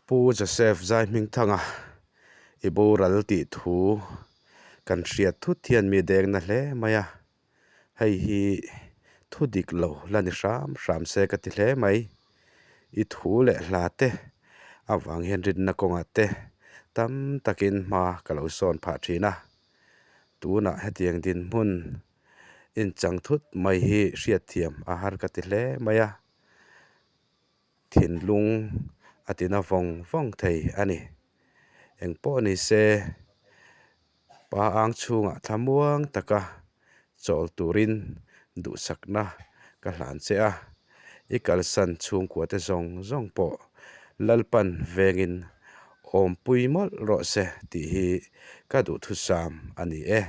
Pu Joseph Zaihmingthanga i boral tih thu kan hriat thut hian mi dengna hle mai a, hei hi thu dik lo la ni hram hram se ka ti hle mai. I thu leh hla te avang hian rinna kawngah te tam takin hma ka lo sawn phah thin a, tunah hetiang dinhmun inchang thut mai hi hriatthiam a har ka ti hle mai a. Thinlung a tina vawng vawng thei a ni. Eng pawh ni se, pa ang chhungah thlamuang taka chawl turin duhsakna ka hlan che a, i kalsan chhungkua te zawng zawng pawh Lalpan vengin awmpui mawlh rawh se tih hi ka duhthusam a ni e.